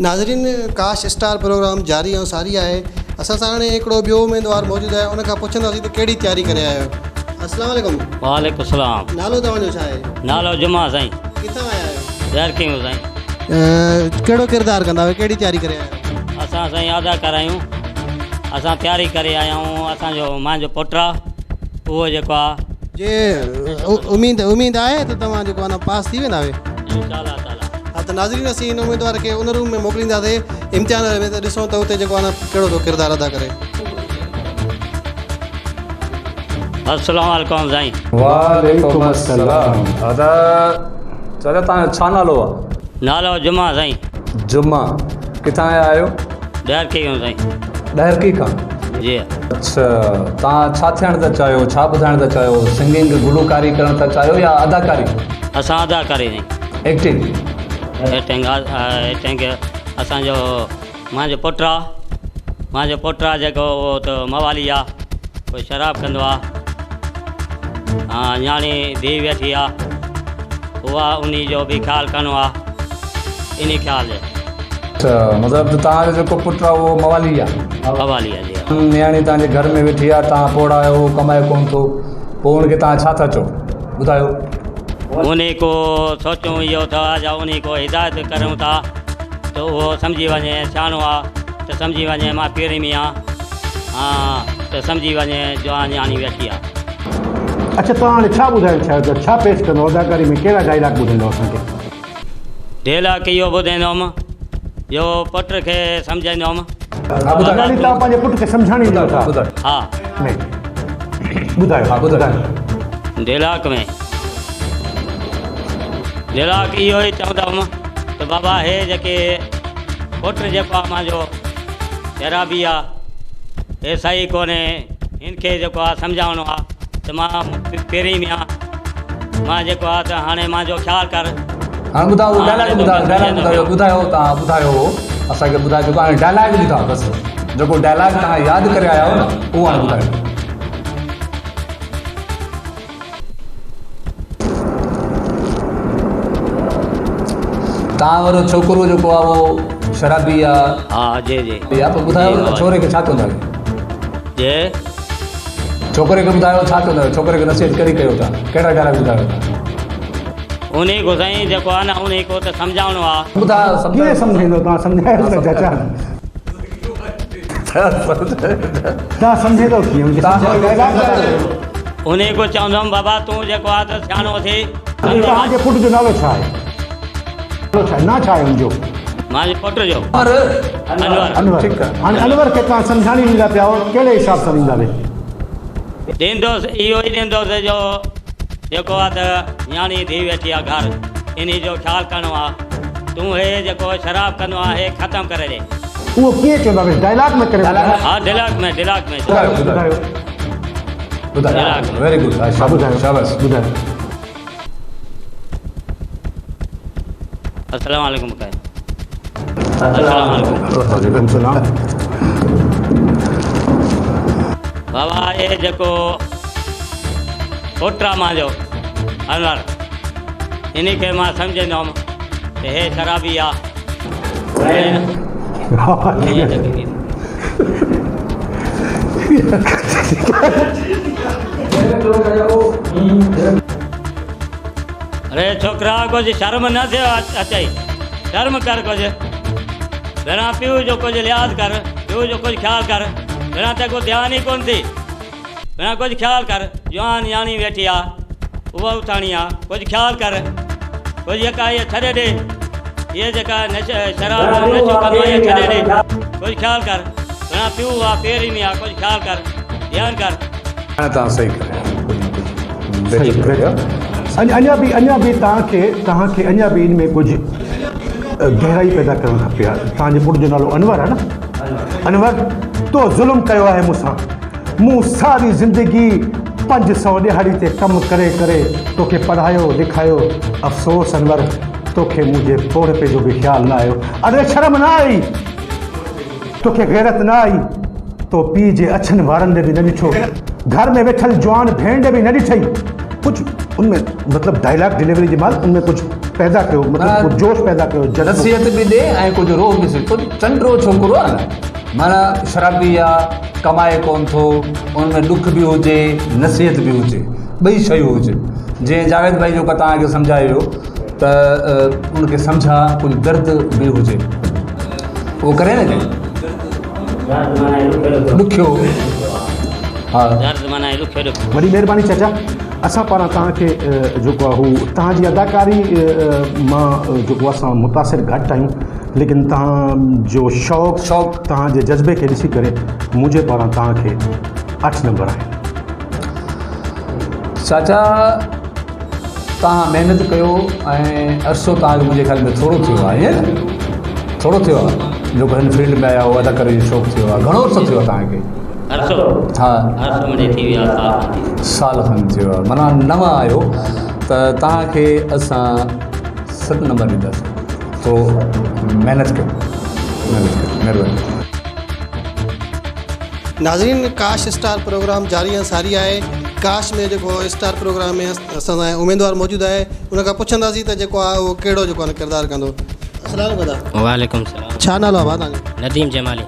ناظرين ڪاش star programme جاري ۽ ساري آهي اسان سان هاڻي هڪڙو ٻيو اميدوار موجود آهي ان کان پڇنداسين ته ڪهڙي تياري ڪري آيا آهيو السلام عليڪم. وعليڪم السلام. نالو توهان جو ڇا آهي؟ نالو جمعه سائين. ڪٿان آيا آهيو؟ ڏهرڪي مان سائين. ڪهڙو ڪردار ڪندا آهيو ڪهڙي تياري ڪري آيا آهيو؟ اسان سائين اداڪار آهيون اسان تياري ڪري آيا آهيون اسان جو مانجو پٽ آ اهو جيڪو آ. جي اميد اميد آهي ته توهان جيڪو آ نه پاس ٿي ويندا آهيو؟ انشاء الله تعالي. ها ته ناظرين اسين هن اميدوار کي ان روم ۾ موڪلينداسين امتحان ۾ ته ڏسون ته اتي جيڪو آ نه ڪهڙو ٿو ڪردار ادا ڪري. السلام عليڪم سائين. وعليڪم السلام ادا چاچا توهان جو ڇا نالو آ؟ نالو جمعه سائين. جمعه ڪٿان آيا آهيو؟ ڏهرڪي کان سائين. ڏهرڪي کان؟ جي. اڇا توهان ڇا ٿيڻ ٿا چاهيو ڇا ٻڌائڻ ٿا چاهيو سنگنگ گلوڪاري ڪرڻ ٿا چاهيو يا اداڪاري؟ اسان اداڪاري سائين. ايڪٽنگ. ايڪٽنگ ايڪٽنگ اسان جو مانجو پٽ آ مانجو پٽ آ جيڪو اهو ته موالي آ پوء شراب ڪندو آ ها نياڻي ڌيء ويٺي آ اها انهي جو به خيال ڪرڻو آ انهي خيال جي. اڇا مطلب ته توهان جو جيڪو پٽ آ اهو موالي آ. موالي آ جي ها. نياڻي توهان جي گهر ۾ ويٺي آ توهان پوڙها آهيو اهو ڪمائي ڪونه ٿو پوء ان کي توهان ڇا ٿا چئو ٻڌايو. انهي ڪو سوچون اهو ٿا يا انهي ڪو هدايت ڪريون ٿا ته اهو سمجهي وڃي سياڻو آ ته سمجهي وڃي مان پيري ۾ آ ها ته سمجهي وڃي جوان نياڻي ويٺي آ. اڇا توهان هاڻي ڇا ٻڌائڻ چاهيو ٿا ڇا پيش ڪندو اداڪاري ۾ ڪهڙا ڊائلاگ ٻڌائيندو اسان کي. ڊائلاگ اهو ٻڌائيندم جو پٽ کي سمجهائيندم. يعني توهان پنهنجي پٽ کي سمجهاڻي ڏيو ٿا. ها. ۾ ٻڌايو ها ٻڌايو. ڊائلاگ ۾ ڊائلاگ اهو ئي چوندم ته بابا هي جيڪي پٽ جيڪو آ مانجو شرابي آ هي صحيح ڪونهي هن کي جيڪو آ سمجهائڻو آ ته مان پهرين ۾ آ مان جيڪو آ ته هاڻي مانجو خيال ڪر. هاڻي ٻڌاء اهو ڊائلاگ ٻڌاء ڊائلاگ ٻڌايو ٻڌايو توهان ٻڌايو هو اسان کي ٻڌايو جيڪو هاڻي ڊائلاگ ٻڌاء بس جيڪو ڊائلاگ توهان ياد ڪري آيا آهيو نه اهو هاڻي ٻڌايو. توهان وارو ڇوڪرو جيڪو آهي اهو شرابي آ. ها جي جي. يا پوء ٻڌايو ته ڇوري کي ڇا چوندا آهيو؟ جي. ڇوڪري کي ٻڌايو ڇا چوندا آهيو ڇوڪري کي نصيحت ڪهڙي ڪيو ٿا ڪهڙا ڊائلاگ ٻڌايو ٿا. انهي کي سائين جيڪو آ نه انهي کي ته سمجهائڻو آ. ٻڌاء سمجهايو. ڪيئن سمجهائيندو توهان سمجهايو نه چاچا. توهان سمجهائيندو ڪيئن ان کي سمجهايو ڊائلاگ ٻڌايو. انهي کي چوندم بابا تون جيڪو آ ته سياڻو ٿي. توهان جي پٽ جو نالو ڇا آهي؟ نالو ڇا آهي؟ نا ڇا آهي ان جو؟ مانجي پٽ جو. انور. انور. ٺيڪ آ. هاڻي انور کي توهان سمجهاڻي ڏيندا پيا آهيو ڪهڙي حساب سان ڏيندا پيا؟ ڏيندوس اهو ئي ڏيندوس جو جيڪو آ ته نياڻي ڌيء ويٺي آ گهر انهي جو خيال ڪرڻو آ تون هي جيڪو شراب ڪندو آ هي ختم ڪري ڏي. اهو ڪيئن چوندا ويس ڊائلاگ ۾ ڪري ٻڌايو. ها ڊائلاگ ۾ ڊائلاگ ۾. ٻڌايو ٻڌايو ٻڌايو ويري گڊ ها ٻڌايو شاباس ٻڌايو. السلام عليڪم ڪاي السلام عليڪم. وعليڪم السلام. بابا اي جيڪو پٽ آ مانجو انور انهي کي مان سمجهندو هوم ته هي شرابي آ. اري ڇوڪرا ڪجهه شرم نه ٿيو اچئي شرم ڪر ڪجهه ڀيڻا پيء جو ڪجهه لحاظ ڪر پيء جو ڪجهه خيال ڪر ڀيڻا ته ڪو ڌيان ئي ڪونه ٿي ڀيڻا ڪجهه خيال ڪر جوان نياڻي ويٺي آ اها اٿاڻي آ ڪجهه خيال ڪر ڪجهه جيڪا هيء ڇڏي ڏي هيء جيڪا نشو شراب نشو ڪندو آ هيء ڇڏي ڏي ڪجهه خيال ڪر ڀيڻا پيء آ پير ئي ۾ آ ڪجهه خيال ڪر ڌيان ڪر. هاڻي توهان صحيح ڪري صحيح ڪري اڃا به اڃا به توهان کي توهان کي اڃا به ان ۾ ڪجهه گهرائي پيدا ڪرڻ کپي ها توهان جي پٽ جو نالو انور آهي نه انور تو ظلم ڪيو آهي مون سان مون ساري زندگي 500 ڏهاڙي تي ڪم ڪري ڪري توکي پڙهايو لکايو افسوس انور توکي منهنجي پوڙهپي جو به خيال نه آيو اڙي شرم نه آئي توکي غيرت نه آئي تو پيء جي اڇن وارن ڏي به نه ڏٺو گهر ۾ ويٺل جوان ڀيڻ ڏي به نه ڏٺئي ڪجهه. ان ۾ مطلب ڊائلاگ ڊليوري جي مهل ان ۾ ڪجهه پيدا ڪيو مطلب ڪجهه جوش پيدا ڪيو جذبو. نصيحت به ڏي ۽ ڪجهه روح به سکو چنڊو ڇوڪرو آ نه معنيٰ شرابي آ ڪمائي ڪون ٿو ان ۾ ڏک به هجي نصيحت به هجي ٻئي شيون هجن جيئن جاويد ڀائي جو توهان کي سمجهايو ويو ته ان کي سمجها ڪجهه درد به هجي اهو ڪري نه ڏکيو ها وڏي مهرباني چاچا اسان پاران توهان کي جيڪو آهي هو توهان جي اداڪاري مان جيڪو اسان متاثر گهٽ آهيون ليڪن توهان جو شوق شوق توهان جي جذبي کي ڏسي ڪري منهنجي پاران توهان کي 8 نمبر آهن. چاچا توهان محنت ڪيو ۽ عرصو توهان کي منهنجي خيال ۾ ٿورو ٿيو آهي ائين نه ٿورو ٿيو آهي جيڪو هن فيلڊ ۾ آيا آهيو اداڪاري جو شوق ٿيو آهي گهڻو عرصو ٿيو آهي توهان کي؟ عرصو ها عرصو منهنجي ٿي ويو آهي سال کن ٿي ويو. سال کن ٿيو آهي معنيٰ نوان آهيو ته توهان کي اسان 7 نمبر ڏينداسين ٿورو محنت ڪيو محنت ڪيو مهرباني. ناظرين ڪاش اسٽار پروگرام جاري ۽ ساري آهي ڪاش ۾ جيڪو اسٽار پروگرام ۾ اسان سان اميدوار موجود آهي ان کان پڇنداسين ته جيڪو آهي اهو ڪهڙو جيڪو آهي ڪردار ڪندو السلام عليڪم ادا. وعليڪم السلام. ڇا نالو آهي ڀاء توهان جو؟ نديم جمالي.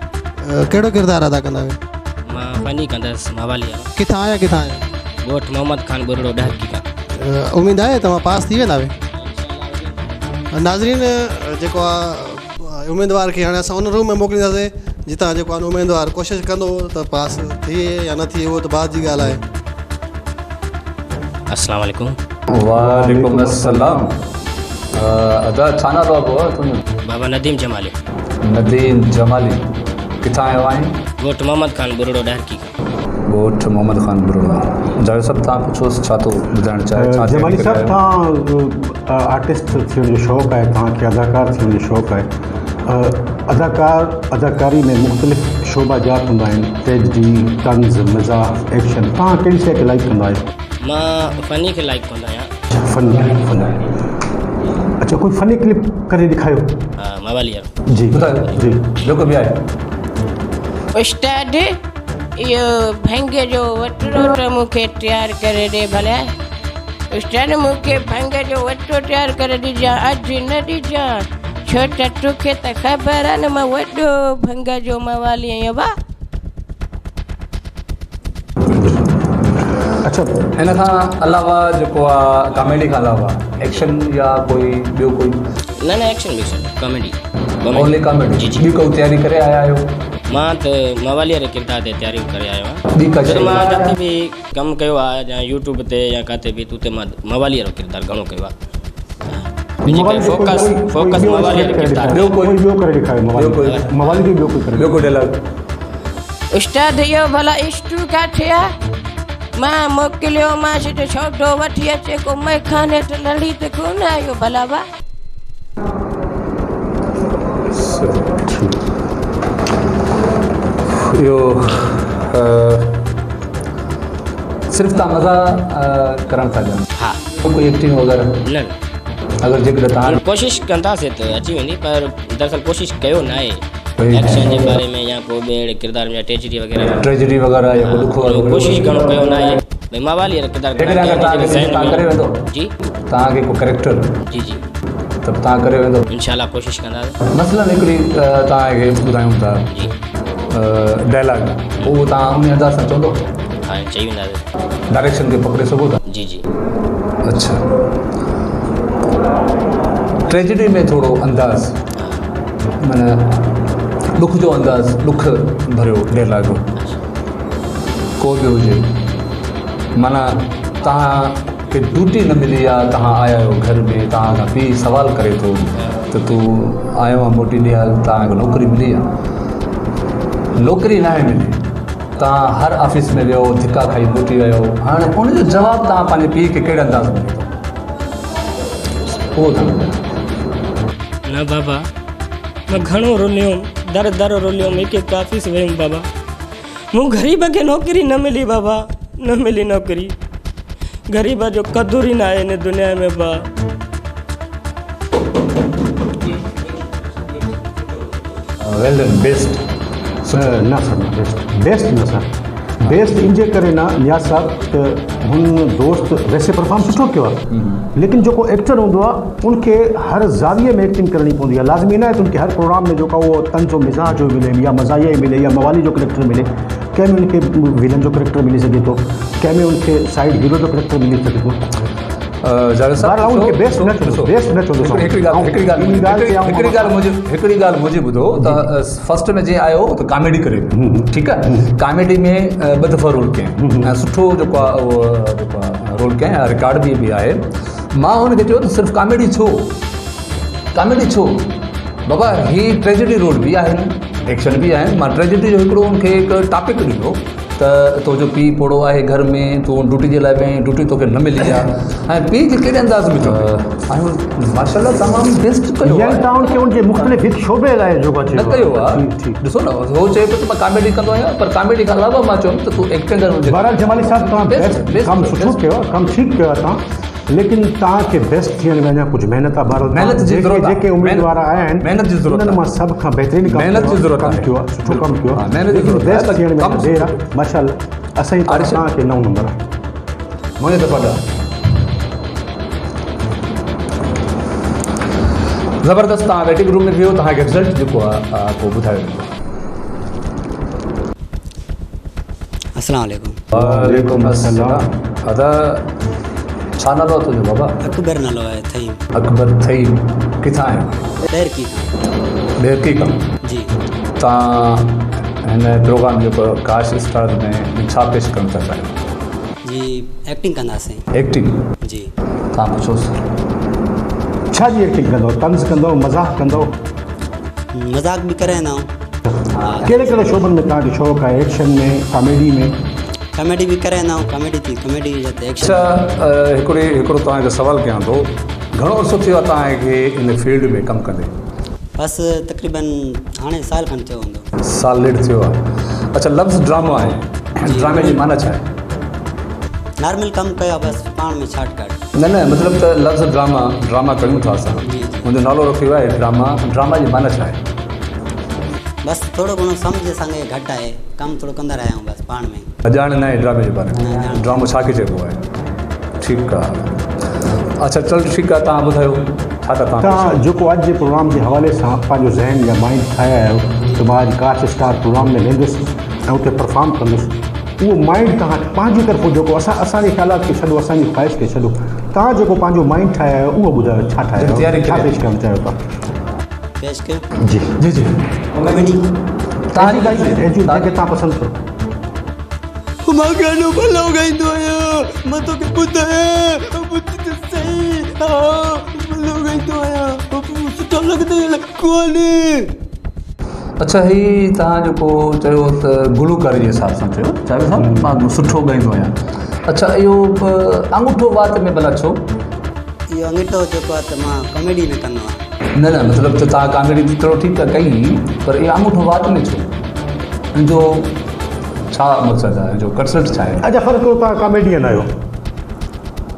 ڪهڙو ڪردار ادا ڪندا آهيو؟ مان فني ڪندس موالي وارو. ڪٿان آيا ڪٿان آيا؟ ڳوٺ محمد خان ٻرڙو ڏهرڪي کان. اميد آهي توهان پاس ٿي ويندا. ناظرين جيڪو آهي اميدوار کي هاڻي اسان ان روم ۾ موڪلينداسين جتان جيڪو آهي اميدوار ڪوشش ڪندو ته پاس ٿئي يا نه ٿئي اهو ته بعد جي ڳالهه آهي. السلام عليڪم. وعليڪم السلام ادا ڇا نالو آ بابا تنهنجو؟ بابا نديم جمالي. نديم جمالي ڪٿان آيو آهين؟ ڳوٺ محمد خان ٻرڙو ڏهرڪي کان. ڳوٺ محمد خان ٻرڙو. جاويد صاحب توهان پڇوس ڇا ٿو ٻڌائڻ چاهي ڇا تياري جمالي ڪري صاحب آيو؟ توهان آرٽسٽ ٿيڻ جو شوق آهي توهان کي اداڪار ٿيڻ جو شوق آهي اداڪار اداڪاري ۾ مختلف شعبا جات هوندا آهن ٽريجڊي طنز مزاح ايڪشن توهان ڪهڙي شيء کي لائيڪ ڪندا آهيو؟ مان فني کي لائيڪ ڪندو آهيان. اڇا فني فني اڇا ڪوئي فني ڪلپ ڪري ڏيکايو. ها موالي وارو. جي ٻڌايو جي جيڪو به آهي. استاد اهو ڀنگ جو وٽڙو ته مون کي تيار ڪري ڏي ڀلا. استاد مون کي ڀنگ جو وٽڙو تيار ڪري ڏجان اڄ نه ڏجان ڇو ته توکي ته خبر آهي نه مان وڏو ڀنگ جو موالي آهيان ڀا. اڇا ان کان علاوه جيڪو آ ڪاميڊي کان علاوه ايڪشن يا ڪوئي ٻيو ڪوئي؟ نه نه ايڪشن بيڪشن نه ڪاميڊي. اونلي ڪاميڊي جي جي. ٻي ڪو تياري ڪري آيا آهيو؟ مان ته موالي واري ڪردار تي تياري ڪري آيو آهيان. ٻي ڪا شيء؟ مان جتي به ڪم ڪيو آهي يا يوٽيوب تي يا ڪاٿي به اتي مان موالي وارو ڪردار گهڻو ڪيو آهي. فوڪس فوڪس موالي واري ڪردار. ٻيو ڪوئي ٻيو ڪري ڏيکاريو موالي موالي جو ٻيو ڪوئي ڪري ٻيو ڪوئي ڊائلاگ. استاد اهو ڀلا اشٽو ڪاٿي آ؟ مان موڪليومانس ته سودو وٺي اچي ڪو مئخاني تي لڙي ته ڪونه آيو ڀلا وا. اهو صرف تان مزا ڪرڻ ٿا چاهيو؟ ها. ڪوئي ايڪٽنگ وغيره؟ نه. اگر جيڪڏهن تان ڪوشش ڪنداسين ته اچي ويندي پر دراصل ڪوشش ڪيو ناهي. ايڪشن جي باري ۾ يا ڪو ٻئي اهڙي ڪردار ۾ يا ٽريجڊي وغيره ۾. ٽريجڊي وغيره يا ڪو ڏک وارو ڪوشش گهڻو ڪيو ناهي ڀئي موالي وارو ڪردار جيڪڏهن اگر توهان کي توهان ڪري ويندو جي توهان کي ڪو ڪريڪٽر جي جي ته توهان ڪري ويندو انشاء الله ڪوشش ڪنداسين. مثلا هڪڙي توهان کي ٻڌايون ٿا جي ڊائلاگ اهو توهان انهي انداز سان چوندو؟ ها چئي وينداسين. ڊائريڪشن کي پڪڙي سگهو ٿا؟ جي جي. اڇا ٽريجڊي ۾ ٿورو انداز معنيٰ ڏک جو انداز ڏک ڀريو ڊيلاگ ڪو به هجي معنيٰ توهان کي ڊيوٽي نه ملي آ توهان آيا آهيو گهر ۾ توهان کان پيء سوال ڪري ٿو ته تون آيو آهين موٽي ڏي توهان کي نوڪري ملي آ نوڪري ناهي ملي توهان هر آفيس ۾ ويو ڌڪا کائي موٽي آيو هاڻي ان جو جواب توهان پنهنجي پيء کي ڪهڙي انداز ۾ ڏيندو اهو توهان ٻڌايو. نه بابا مان گهڻو رليم در در رليم هڪ هڪ آفيس ويم بابا مون غريب کي نوڪري نه ملي بابا نه ملي نوڪري غريب جو قدر ئي ناهي هن دنيا ۾ با. ويل ڊن بيسٽ نه سر نه بيسٽ بيسٽ نه سر. بيسٽ ان جي ڪري نه نياز صاحب ته هن دوست ويسي پرفارم سٺو ڪيو آهي ليڪن جيڪو ايڪٽر هوندو آهي ان کي هر زاويي ۾ ايڪٽنگ ڪرڻي پوندي آهي لازمي نه آهي ته ان کي هر پروگرام ۾ جيڪو اهو طنز و مزاح جو ملي يا مزاحيه ئي ملي يا موالي جو ڪريڪٽر ملي. ڪنهن ۾ ان کي ويلن جو ڪريڪٽر ملي سگهي ٿو ڪنهن ۾ ان کي سائيڊ هيرو جو ڪريڪٽر ملي سگهي ٿو. جاويد صاحب بهرحال ان کي بيسٽ نه چوندس بيسٽ نه چوندس هڪڙي ڳالهه هڪڙي ڳالهه هڪڙي ڳالهه منهنجي هڪڙي ڳالهه منهنجي ٻڌو ته فرسٽ ۾ جيئن آيو ته ڪاميڊي ڪري پيو ٺيڪ آهي ڪاميڊي ۾ ٻه دفعا رول ڪيائين ۽ سٺو جيڪو آهي اهو جيڪو آهي رول ڪيائين ۽ رڪارڊ به به آهي مان هن کي چيو ته صرف ڪاميڊي ڇو ڪاميڊي ڇو بابا هي ٽريجڊي رول به آهن ايڪشن به آهن مان ٽريجڊي جو هڪڙو ان کي هڪ ٽاپڪ ڏنو ته تنهنجو پيء پوڙهو آهي گهر ۾ تون ڊيوٽي جي لاء وئين ڊيوٽي توکي نه ملي آهي ۽ پيء کي ڪهڙي انداز ۾ چئو ۽ ماشاء الله تمام بيسٽ ڪيو يعني توهان ان کي ان جي مختلف هڪ شعبي لاء جوڳا چيو نه ڪيو آهي ڏسو نه هو چئي پيو ته مان ڪاميڊي ڪندو آهيان پر ڪاميڊي کان علاوه مان چيم ته تون ايڪٽنگ ڪر بهرحال جمالي صاحب توهان بيسٽ ڪم سٺو ڪيو آهي ڪم ٺيڪ ڪيو آهي توهان ليڪن توهان کي بيسٽ ٿيڻ ۾ اڃا ڪجهه محنت آهي بهرحال محنت جي ضرورت آهي جيڪي اميدوار آيا آهن محنت جي ضرورت انهن مان سڀ کان بهترين ڪم محنت جي ضرورت ڪم ڪيو آهي سٺو ڪم ڪيو آهي محنت جي ضرورت بيسٽ ٿيڻ ۾ دير آهي ماشاءالله اسان جي طرف توهان کي 9 نمبر آهي منهنجي طرفان 10 زبردست توهان ويٽنگ روم ۾ بيهو توهان کي رزلٽ جيڪو آهي پوء ٻڌايو ويندو. السلام عليڪم. وعليڪم السلام ادا ڇا نالو آهي تنهنجو بابا؟ اڪبر نالو آهي ٿهيم. اڪبر ٿهيم ڪٿان آهيو؟ ڏهرڪي کان. ڏهرڪي کان؟ جي. تان هن پروگرام جيڪو ڪاش اسٽارز ۾ ڇا پيش ڪرڻ ٿا چاهيو؟ جي ايڪٽنگ ڪنداسين. ايڪٽنگ؟ جي. تان پڇوس. ڇا جي ايڪٽنگ ڪندو؟ طنز ڪندو مزاح ڪندو؟ مذاق به ڪري ويندا آهيون. ڪهڙي ڪهڙي شعبن ۾ توهان کي شوق آهي ايڪشن ۾ ڪاميڊي ۾؟ ڪاميڊي به ڪري ويندا آهيون ڪاميڊي ٿي ڪاميڊي جا ته ايڪشن. اڇا هڪڙي هڪڙو توهان کي سوال ڪيان ٿو گهڻو عرصو ٿيو آهي توهان کي ان فيلڊ ۾ ڪم ڪندي؟ بس تقريبن هاڻي سال کن ٿيو هوندو. سال ڏيڍ ٿيو آهي اڇا لفظ ڊرامو آهي ڊرامي جي معنيٰ ڇا آهي؟ نارمل ڪم ڪيو آهي بس پاڻ ۾ ڇاٽ ڪاٽ. نه نه مطلب ته لفظ ڊراما ڊراما ڪيون ٿا اسان ان جو نالو رکيو آهي ڊراما ڊراما جي معنيٰ ڇا آهي؟ بس ٿورو گهڻو سمجهه اسان کي گهٽ آهي ڪم ٿورو ڪندا رهيا آهيون بس پاڻ ۾. ڄاڻ نه آهي ڊرامي جي باري ۾ ڊرامو ڇا کي چئبو آهي ٺيڪ آ اڇا چل ٺيڪ آ توهان ٻڌايو ڇا ٿا توهان توهان جيڪو اڄ جي پروگرام جي حوالي سان پنهنجو ذهن يا مائنڊ ٺاهي آيا آهيو ته مان اڄ ڪاش اسٽار پروگرام ۾ ويندس ۽ اتي پرفارم ڪندس اهو مائنڊ توهان پنهنجي طرفون جيڪو اسان اسان جي خيالات کي ڇڏو اسان جي خواهش کي ڇڏو توهان جيڪو پنهنجو مائنڊ ٺاهي آيا آهيو اهو ٻڌايو ڇا ٺاهي آيا آهيو ڇا پيش ڪرڻ چاهيو ٿا. پيش ڪيو. جي جي جي ڪاميڊي تهانجي ڪائي جنهن کي توهان پسند ڪرو. مان گانو ڀلو ڳائيندو آهيان مان توکي ٻڌايان ٻڌ ته سهي ها ڀلو ڳائيندو آهيان سٺو لڳندو الائي ڪونهي. اڇا هي توهان جيڪو چيو ته گلوڪاري جي حساب سان چيو جاويد صاحب مان سٺو ڳائيندو آهيان اڇا اهو آڱوٺو وات ۾ ڀلا ڇو؟ اهو آڱوٺو جيڪو آهي ته مان ڪاميڊي ۾ ڪندو آهيان. نه نه مطلب ته توهان ڪاميڊي ته چلو ٺيڪ آهي ڪئي پر اهو آڱوٺو وات ۾ ڇو؟ ان جو ڇا مقصد آهي ان جو ڪنسرٽ ڇا آهي؟ اڇا فرض ڪريو توهان ڪاميڊين آهيو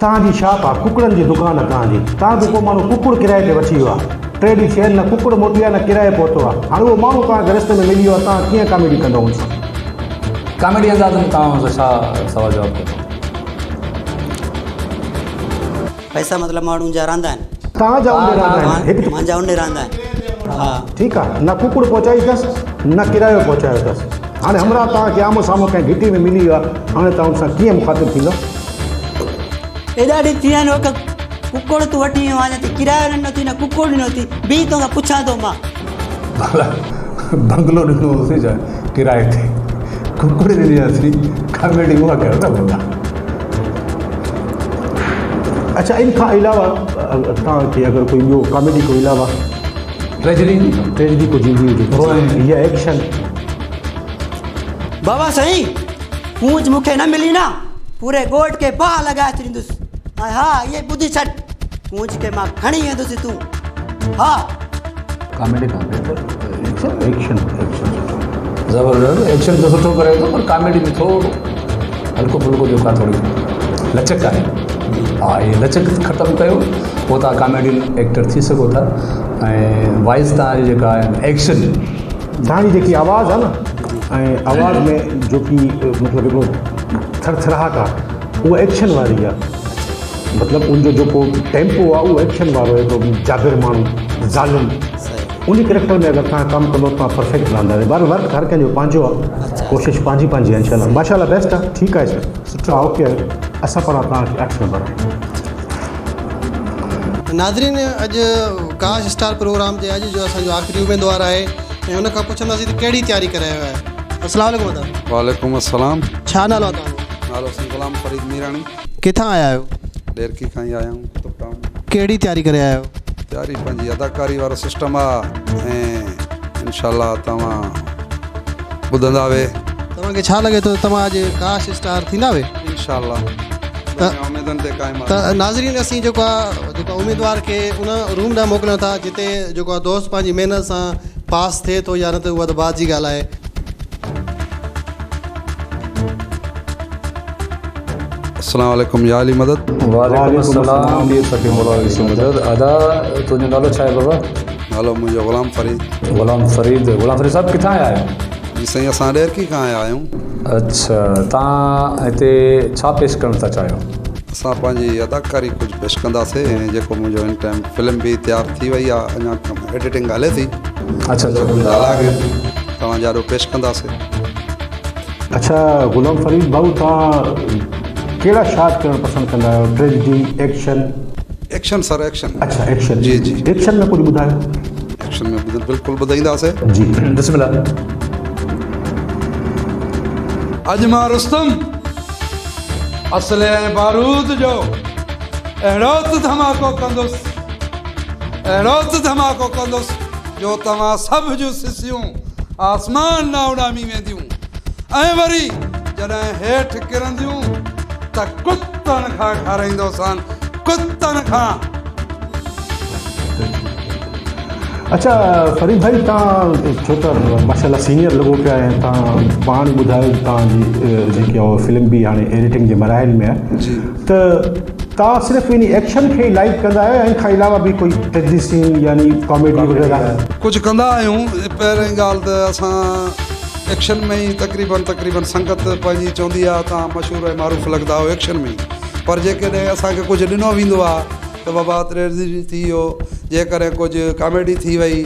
توهان جي شاپ آهي ڪڪڙن جي دڪان آهي توهان جي توهان کي ڪو ماڻهو ڪڪڙ ڪرائي تي وٺي ويو آهي ٽي ڏينهن ٿيا آهن نه ڪڪڙ موٽي آيو نه ڪرايو پهتو آهي هاڻي اهو ماڻهو توهان کي رستي ۾ ملي ويو آهي توهان ڪيئن ڪاميڊي ڪندؤ ان سان؟ ڪاميڊي انداز ۾ توهان ان سان ڇا سوال جواب ڪندؤ؟ پئسا مطلب ماڻهن جا رهندا آهن. توهان جا انڊي رهندا آهن هڪ ته. منهنجا انڊي رهندا آهن ها. ٺيڪ آ نه ڪڪڙ پهچائي اٿس نه ڪرايو پهچايو اٿس هاڻي همراهه توهان کي آمهون سامهون ڪنهن گهٽي ۾ ملي ويو آ هاڻي توهان ان سان ڪيئن مخاطب ٿيندؤ؟ ايڏا ڏينهن ٿي ويا آهن هڪ ڪڪڙ تون وٺي ويو آهين اڃا ڪرايو ڏنو اٿئي نه ڪڪڙ ڏنو اٿئي بيهه توکان پڇان ٿو مان. ڀلا بنگلو ڏنو هوسين ڇا ڪرائي تي ڪڪڙ ڏني هئاسين ڪاميڊي اها ڪيو نه ڀلا. اڇا ان کان علاوه توهان کي اگر ڪوئي ٻيو ڪاميڊي کان علاوه ٽريجڊي ٽريجڊي ڪجهه ايندي هجي يا ايڪشن. بابا سائين ڪونج مون کي نه ملي نه پوري ڳوٺ کي باهه لڳائي ڇڏيندس ۽ ها اهي ٻڌي ڇڏ ڪونج کي مان کڻي ويندس هتون ها. ڪاميڊي کان بهتر ايڪشن ايڪشن ايڪشن سٺو. زبردست ايڪشن ته سٺو ڪري ٿو پر ڪاميڊي ۾ ٿورو هلڪو ڦلڪو جيڪو آهي ٿوري لچڪ آهي ها هي لچڪ ختم ڪيو پوء توهان ڪاميڊي ايڪٽر ٿي سگهو ٿا ۽ وائس توهان جي جيڪا آهي ايڪشن توهان جي جيڪي آواز آهي نه. ۽ آواز ۾ جيڪي مطلب هڪڙو ٿرٿراهٽ آ اها ايڪشن واري آ مطلب ان جو جيڪو ٽيمپو آ اهو ايڪشن وارو هڪڙو جابر ماڻهو ظالم ان ڪريڪٽر ۾ اگر توهان ڪم ڪندو توهان پرفيڪٽ رهندا بهرحال ورڪ هر ڪنهن جو پنهنجو آ ڪوشش پنهنجي پنهنجي آ انشاء الله ماشاء الله بيسٽ آ ٺيڪ آهي سر سٺو آ اوڪي اسان پاران توهان کي 8 نمبر آهي. ناظرين اڄ ڪاش اسٽار پروگرام جي اڄ جو اسان جو آخري اميدوار آهي ۽ ان کان پڇنداسين ته ڪهڙي تياري ڪري آيو آهي السلام عليڪم ادا. وعليڪم السلام. ڇا نالو آهي توهان جو؟ نالو سائين غلام فريد ميراڻي. ڪٿان آيا آهيو؟ ڏيرڪي کان ئي آيا آهيون قطب ٽائون. ڪهڙي تياري ڪري آيا آهيو؟ تياري پنهنجي اداڪاري وارو سسٽم آ ۽ انشاء الله توهان ٻڌندا وي. توهان کي ڇا لڳي ٿو توهان اڄ ڪاش اسٽار ٿيندا وي؟ انشاء الله دنيا اميدن تي قائم آهي. ته ناظرين اسين جيڪو آ جيڪو اميدوار کي ان روم ڏانهن موڪليون ٿا جتي جيڪو آ دوست پنهنجي محنت سان پاس ٿئي ٿو يا نه ته اها ته بعد جي ڳالهه آهي. السلام عليڪم يا علي مدد. وعليڪم السلام پير فقير مولا علي سي مدد ادا تنهنجو نالو ڇا آهي بابا؟ نالو منهنجو غلام فريد. غلام فريد غلام فريد صاحب ڪٿان آيا آهيو؟ جي سائين اسان ڏيرڪي کان آيا آهيون. اڇا تان هتي ڇا پيش ڪرڻ ٿا چاهيو؟ اسان پنهنجي اداڪاري ڪجهه پيش ڪنداسي ۽ جيڪو منهنجو هن ٽائيم فلم به تيار ٿي وئي آهي اڃا ايڊيٽنگ هلي ٿي. اڇا اڇا. ڊائلاگ توهان جي آڏو پيش ڪنداسي. اڇا غلام فريد ڀائو توهان ڪهڙا شاٽ ڪرڻ پسند ڪندا آهيو tragedy action. Action sir action. اڇا ايڪشن جي جي. ايڪشن ۾ ڪجهه ٻڌايو. ايڪشن ۾ بلڪل ٻڌائينداسي. جي بسم الله. اڄ مان رستم اسلحي ۽ بارود جو اهڙو ته ڌماڪو ڪندس اهڙو ته ڌماڪو ڪندس جو توهان سڀ جون سسيون آسمان ڏانهن اڏامي وينديون ۽ وري جڏهن هيٺ ڪرنديون ته ڪتن کان کارائيندوسان ڪتن کان. اڇا فريد ڀائي تان ڇو ته ماشاءالله سينيئر لڳو پيا آهي تان پاڻ ئي ٻڌايو تان جي جيڪي اهو فلم به هاڻي ايڊيٽنگ جي مراحل ۾ آهي جي ته تان صرف ان ايڪشن کي ئي لائيڪ ڪندا آهيو ان کان علاوه به ڪوئي ٽريجڊي سين يعني ڪاميڊي وغيره ڪجهه ڪندا آهيون پهرين ڳالهه ته اسان ايڪشن ۾ ئي تقريبن تقريبن سنگت پنهنجي چوندي آهي تان مشهور ۽ معروف لڳندا آهيو ايڪشن ۾ ئي پر جيڪڏهن اسان کي ڪجهه ڏنو ويندو آهي ته بابا ٽريجڊي ٿي ويو جيڪڏهن ڪجهه ڪاميڊي ٿي وئي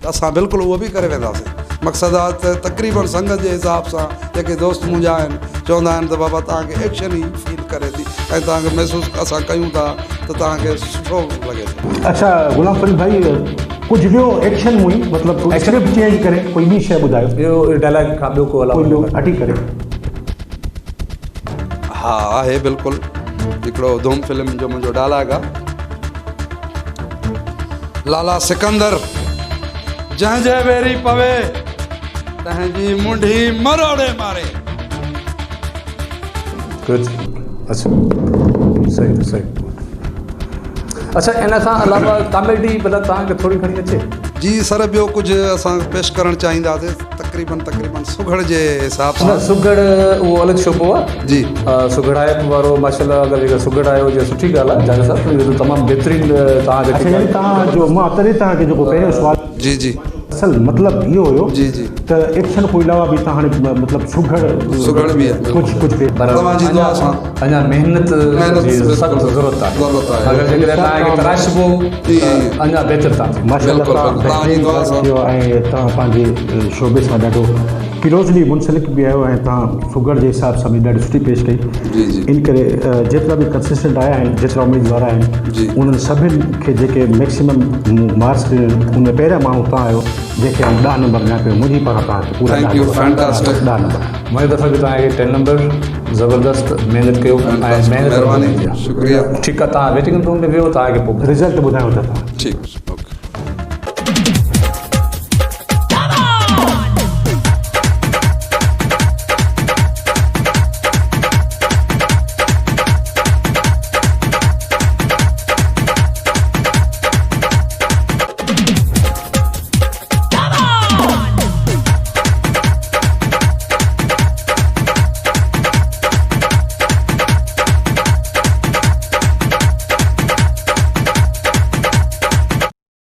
ته اسان بلڪل اهو به ڪري وينداسين مقصد آ ته تقريبن سنگت جي حساب سان جيڪي دوست منهنجا آهن چوندا آهن ته بابا توهان کي ايڪشن ئي فيل ڪري ٿي ۽ توهان کي محسوس اسان ڪيون ٿا ته توهان کي سٺو لڳي ٿو. اڇا غلام فريد ڀائي ڪجهه ٻيو ايڪشن مون ئي مطلب اسڪرپٽ چينج ڪري ڪوئي ٻي شيء ٻڌايو. ٻيو ڊائلاگ کان ٻيو ڪو علاوه ڪوئي ٻيو هٽي ڪري. ها آهي بلڪل هڪڙو ڌوم فلم جو منهنجو ڊائلاگ آ لالا سڪندر جنهن جي ويري پوي تنهن جي منڍي مروڙي ماري. گڊ اڇا صحيح صحيح اڇا ان کان علاوه ڪاميڊي ڀلا توهان کي ٿوري گهڻي اچي؟ جي سر ٻيو ڪجهه اسان پيش ڪرڻ چاهينداسي تقريبن تقريبن سگهڙ جي حساب سان. نه سگهڙ اهو الڳ شعبو آ. جي. سگهڙائپ وارو ماشاءالله اگر جيڪا سگهڙ آهيو جي سٺي ڳالهه آ جاويد صاحب اهو ته تمام بهترين توهان جيڪي اڇا يعني توهان جو مان تڏهن توهان کي جيڪو پهريون سوال. جي جي. اصل مطلب اهو هيو جي جي. ته ايڪشن کان علاوه به توهان هاڻي مطلب سگهڙ سگهڙ به آهي ڪجهه ڪجهه پي. توهان جي دعا سان. اڃا محنت جي سخت ضرورت آهي اگر جيڪڏهن توهان کي تراشبو ته اڃا بهتر توهان ٿيندو. ماشاءالله توهان بهترين ڪم ڪيو ۽ توهان پنهنجي شعبي سان ڏاڍو ڪلوزلي منسلڪ به آهيو ۽ توهان سگهڙ جي حساب سان به ڏاڍي سٺي پيش ڪئي ان ڪري جيترا به ڪنسسٽنٽ آيا آهن جيترا اميدوار آهن انهن سڀن کي جيڪي ميڪسيمم مارڪس ڏنا ان ۾ پهريان ماڻهو توهان آهيو جنهن کي آئون ڏهه نمبر ڏيان پيو منهنجي پاران توهان کي پورا ڏهه نمبر. منهنجي طرفان به توهان کي ٽين نمبر. زبردست محنت ڪيو ۽ محنت مهرباني شڪريه. ٺيڪ آ توهان ويٽنگ روم ۾ ويهو توهان کي پوء رزلٽ ٻڌايون ٿا توهان ٺيڪ.